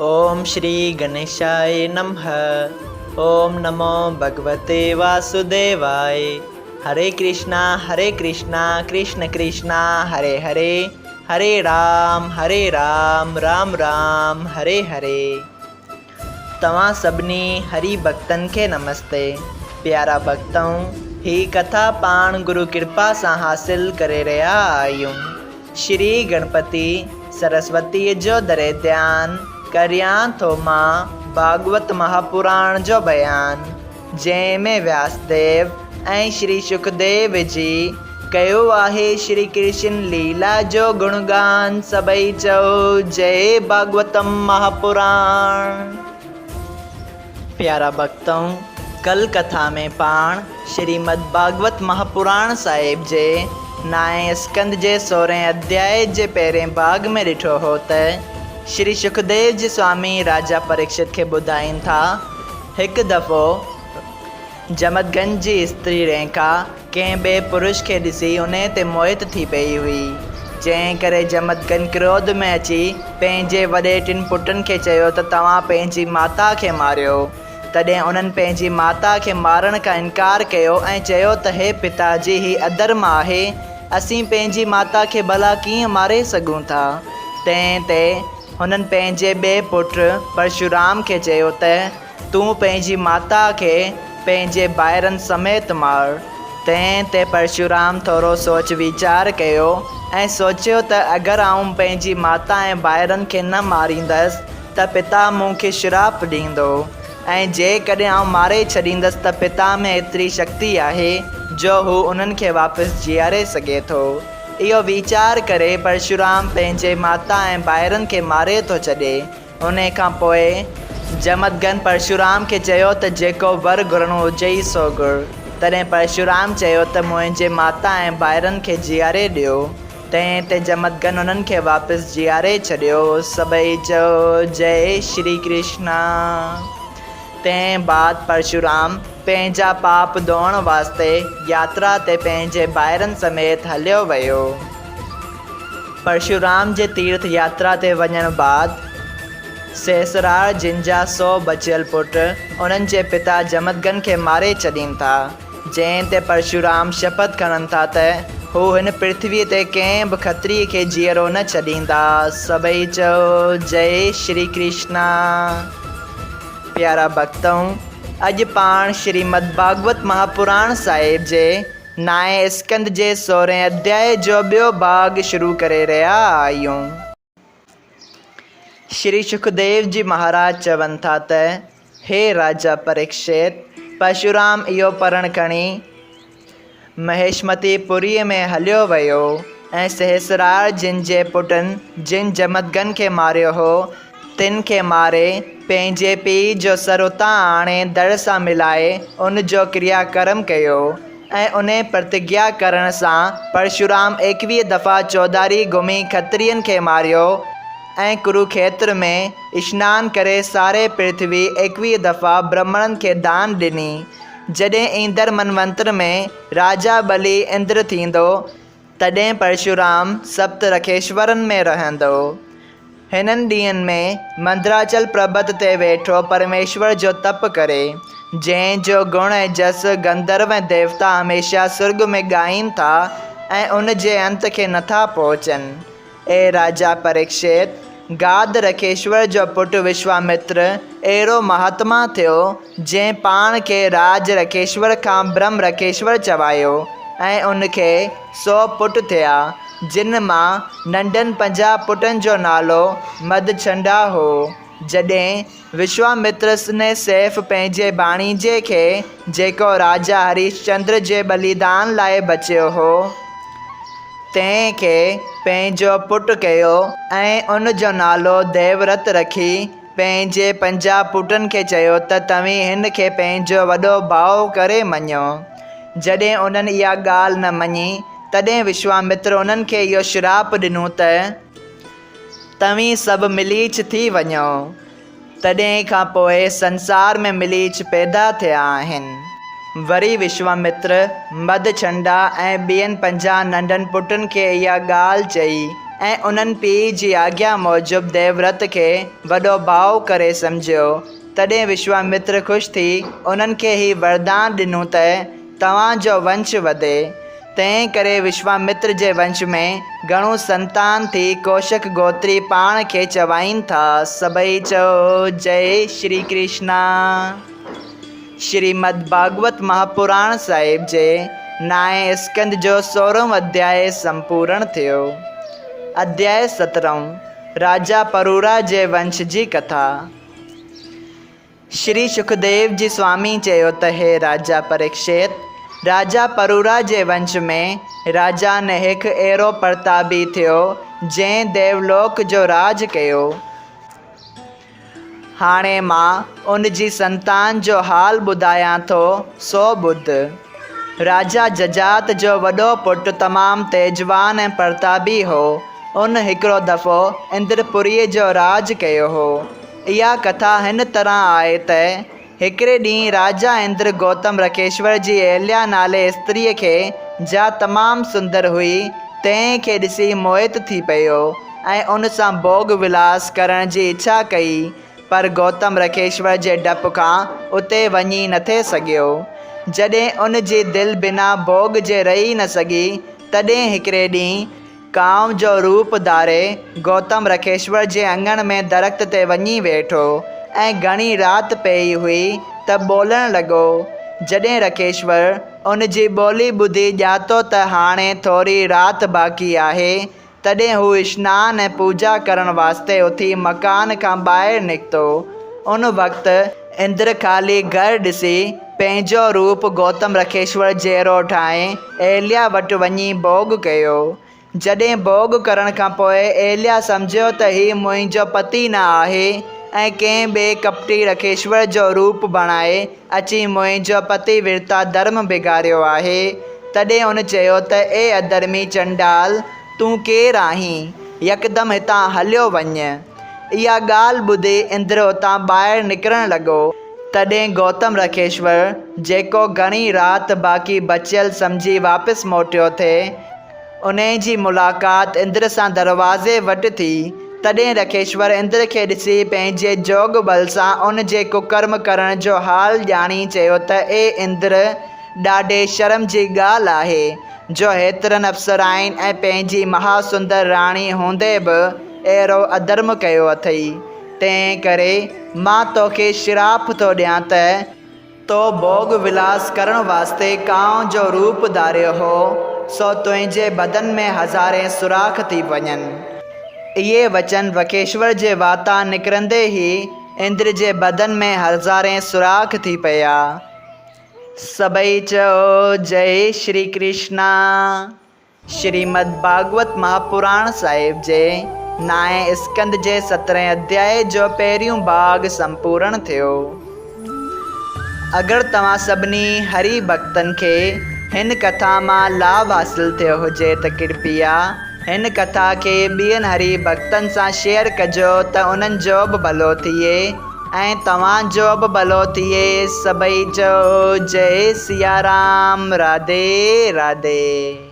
اوم شري گنيشاء نمھ اوم نمو ڀڳوتي واسوديواء هري ڪرشنا هري ڪرشنا ڪرشن ڪرشنا هري هري هري رام هري رام رام رام هري هري توهان سڀني هري ڀڳتن کي نمستي پيارا ڀڳتؤ هي ڪٿا پاڻ گرو ڪرپا سان حاصل ڪري رهيا آهيون. شري گڻپتي سرسوتيء جو دري ڌيان ڪريان ٿو مان ڀاڳوت مهاپراڻ جو بيان، جنهن ۾ وياسديو ۽ شري شڪديو جي ڪيو آهي شري ڪرشن ليلا جو گڻگان سڀئي چئو جئي ڀاڳوتم مهاپراڻ. پيارا ڀڳتؤ! ڪل ڪٿا ۾ پاڻ شريمد ڀاڳوت مهاپراڻ صاحب جي نائين اسڪنڌ جي سورهين اڌيائي جي پهرين ڀاڳ ۾ ڏٺو هو ته شري شڪديو جي سوامي راجا پريڪشت کي ٻڌائين ٿا، هڪ دفعو جمدگنج جي استري رينڪا ڪنهن ٻئي پرش کي ڏسي انهيء تي موهت ٿي پيئي هئي، جنهن ڪري جمدگن ڪروڌ ۾ اچي پنهنجي وڏي ٽن پٽن کي چيو ته توهان پنهنجي ماتا کي ماريو. تڏهن انهن پنهنجي ماتا کي مارڻ کان انڪار ڪيو ۽ چيو ته هي پتا جي هي اڌرم آهي، اسين پنهنجي ماتا کي ڀلا ڪيئن ماري سگهون ٿا؟ تنهن تي هنن پنهنجي ٻئي پٽ پرشورام کي چيو ته. تون پنهنجي ماتا کي پنهنجي ڀائرن سميت مار. تنهن تي پرشورام ٿورو سوچ ويچار ڪيو ۽ سوچيو ته اگر آئون پنهنجي ماتا ۽ ڀائرن کي نه ماريندس ته پتا مون کي شراپ ڏيندو ۽ جيڪڏهن آئون ماري ڇڏيندس ته پتا ۾ ايتري شڪتي آهي جو هو انهن کي واپس جيئاري سگهي ٿو. اهو ويچار ڪري پرشورام پنهنجي ماتا ۽ ڀائرن کي ماري ٿو ڇڏي. انهيء کان پوء جمدگن پرشورام کي چيو ته جيڪو ور گهرڻو هجئي سو گهر. تڏهن پرشورام چيو ته منهنجي ماتا ۽ ڀائرن کي جيئاري ڏيو. تنهن تي جمدگن انهن کي واپس جيئاري ڇڏيو. سڀئي چيو جئي شري ڪرشنا. تنهن بعد پرشورام پنهنجا پاپ ڌوئڻ واسطي ياترا تي پنهنجي ڀائرن سميت هليو ويو. پرشورام جي تيرٿ ياترا تي وڃڻ بعد سهسرار جن جا سو بچيل پٽ انهن جي پتا جمدگن کي ماري ڇڏين ٿا، جنهن تي پرشورام شپٿ کڻن ٿا ته هو هن پرٿويء تي ڪنهن به کتريء کي جيئرو نه ڇڏيندا. سڀئي چئو جئي شري ڪرشنا. پيارا ڀڳتؤ! اڄ پاڻ شريمد ڀاڳوت مهاپراڻ صاحب جي نائين اسڪنڌ جي سورهين اڌيائي جو ٻيو ڀاڳ شروع ڪري رهيا آهيون. شري شڪديو جي مهاراج چون ٿا ته، هي راجا پريڪشت! پرشورام اهو پرڻ کڻي مهشمتي پوريء ۾ هليو ويو ۽ سهسرار جن جي پٽن جن جمدگن کي ماريو هو، تن کي ماري، پنهنجي پيء جو سر اتان آڻي دڙ سان ملائي ان جو ڪريا ڪرم ڪيو ۽ انهي پرتگيا ڪرڻ سان پرشورام ايڪويهه دفعا چوڌاري گهمي کترين کي ماريو ۽ ڪروکيتر ۾ اشنان ڪري ساري پرٿوي ايڪويهه دفعا برهمڻن کي دان ڏني. جڏهن ايندڙ منونتر ۾ راجا ٻلي اندر ٿيندو، تڏهن پرشورام سپت رکيشورن ۾ رهندو. هنن ڏينهن ۾ مندراچل پربت تي ويٺو پرميشور جو تپ ڪري، جنهن جو گڻ ۽ جس گنڌرو ۽ ديوتا هميشه سرڳ ۾ ڳائين ٿا ۽ ان جي انت کي نٿا پهچن. اي راجا پريڪشت! گاد رکيشور جو پٽ وشوامتر اهڙو مهاتما ٿيو، جنهن پاڻ کي راج رکيشور کان برهم رکيشور چوايو ۽ ان کي سو پٽ ٿيا، جن مان ننڍن 50 پٽن جو نالو مڌڇنڊا هو. جڏهن وشوامتر سنيسيف پنهنجي ڀاڻيجي کي، جيڪو راجا هريشچندر جي ٻليدان لاء بچيو هو، تنهن کي پنهنجو پٽ ڪيو ۽ ان جو نالو ديورت رکي پنهنجي 50 پٽن کي چيو ته توهين هن کي پنهنجو وڏو ڀاء ڪري مڃو. جڏهن انهن اها ڳالهه نه مڃي، تڏهن وشوامتر انهن کي اهو شراپ ڏنو ته. توهين سڀ مليڇ ٿي وڃو. تڏهن کان پوء سنسار ۾ مليڇ پيدا ٿيا آهن. وري وشوامتر، مڌ ڇنڊا ۽ ٻين 50 ننڍن پٽن کي اها ڳالهه چئي ۽ انهن پيء جي آگيا موجب ديوورت کي وڏو ڀاء ڪري سمجهيو. تڏهن وشوامتر خوش ٿي انهن کي هي وردان ڏنو ته توهان جو ونش وڌي. تنهن ڪري وشوامتر جي ونش ۾ گهڻو سنتان ٿي ڪوشڪ گوتري پاڻ کي چوائين ٿا. سڀئي چئو جئي شري ڪرشنا. شريمد ڀاڳوت مهاپراڻ صاحب جي نائين اسڪنڌ جو سورهون اڌياء سمپورڻ ٿيو. اڌياء سترهون، راجا پرورا جي ونش جي ڪٿا. شري شڪديو جي سوامي چيو ته هي راجا پريڪشت! راجا پرورا جي ونش ۾ راجا نهڪ اهڙو پرتابي ٿيو، جنهن ديولوڪ جو راڄ ڪيو. هاڻي مان ان جي سنتان جو حال ٻڌايان ٿو، سو ٻڌ. راجا ججات جو وڏو پٽ تمام تيجوان ۽ پرتابي هو. ان هڪڙو دفعو اندرپوريء جو راڄ ڪيو هو. اها ڪٿا هن طرح آهي ته، هڪڙي ڏينهن راجا اندر گوتم رکيشور جي ايليا نالي استريء کي، جا تمام سندر هئي، تنهن کي ڏسي موهت ٿي پيو ۽ ان سان ڀوڳ ولاس ڪرڻ جي اڇا ڪئي، پر گوتم رکيشور جي ڊپ کان اتي وڃي نٿي سگهيو. جڏهن ان جي دل بنا ڀوڳ جي رهي نه سگهي، تڏهن هڪڙي ڏينهن ڪانء جو روپ ڌاري گوتم رکيشور جي اڱڻ ۾ درخت تي وڃي ويٺو ۽ گهڻي رات پيئي هئي ته ٻولڻ لڳو. جڏهن رکيشور ان جي ٻولي ٻڌي ڄاتو ته هاڻي ٿوري رات باقي آهي، تڏهن هو اشنان ۽ پوڄا ڪرڻ واسطي اٿي مڪان کان ٻاهر نڪتو. ان وقت اندر خالي گهر ڏسي پنهنجو روپ گوتم رکيشور جهڙو ٺاهي ايليا وٽ وڃي ڀوڳ ڪيو. جڏهن ڀوڳ ڪرڻ کان پوء ايليا سمجهيو ته هي منهنجو پتي نه آهي ۽ ڪنهن ٻئي ڪپٽي رکيشور جو روپ بڻائي اچي منهنجو پتي ورتا ڌرم بگاڙيو آهي، تڏهن ان چيو ته اي اڌرمي چنڊال! تون ڪير آهين؟ يڪدم هتان هليو وڃ. اها ڳالهه ٻڌي اندر اتان ٻاهر نڪرڻ لڳو. تڏهن گوتم رکيشور، جيڪو گهڻي رات باقي بچيل سمجهي واپس موٽيو ٿي، انهيء جي ملاقات اندر سان دروازي وٽ ٿي. تڏهن رکيشور اندر کي ڏسي پنهنجي جوڳ ٻل سان ان جي ڪڪرم ڪرڻ جو حال ڄاڻي چيو ته اي اندر! ڏاڍي شرم جي ڳالهه آهي، جو هيترن اپسرائن ۽ پنهنجي مها سندر راڻي هوندي به اهڙو اڌرم ڪيو اٿئي، تنهن ڪري مان توکي شراپ ٿو ڏيان ته، تو ڀوڳ ولاس ڪرڻ واسطي ڪانء جو روپ ڌاريو هو، سو تنهنجي بدن ۾ هزارين سوراخ ٿي وڃن. اهي وچن وکيشور جي واتان نڪرندي ئي اندر جي بدن ۾ هزارين سوراخ ٿي پيا. سڀئي چئو جئي شري ڪرشنا. شريمد ڀاڳوت مهاپراڻ صاحب جي نائين اسڪنڌ جي سترهين اڌيائي جو پهريون ڀاڳ سمپورڻ ٿيو. اگر توهان سڀني هري ڀڳتن کي هن ڪٿا مان لاڀ حاصل ٿيو هجي ته ڪرپيا هن ڪٿا کي ٻين هري ڀڳتن سان شيئر ڪجو ته انهن جو به ڀلو ٿئي ۽ توهان جو به ڀلو ٿئي سڀئي چئو جئي سيارام راڌي راڌي.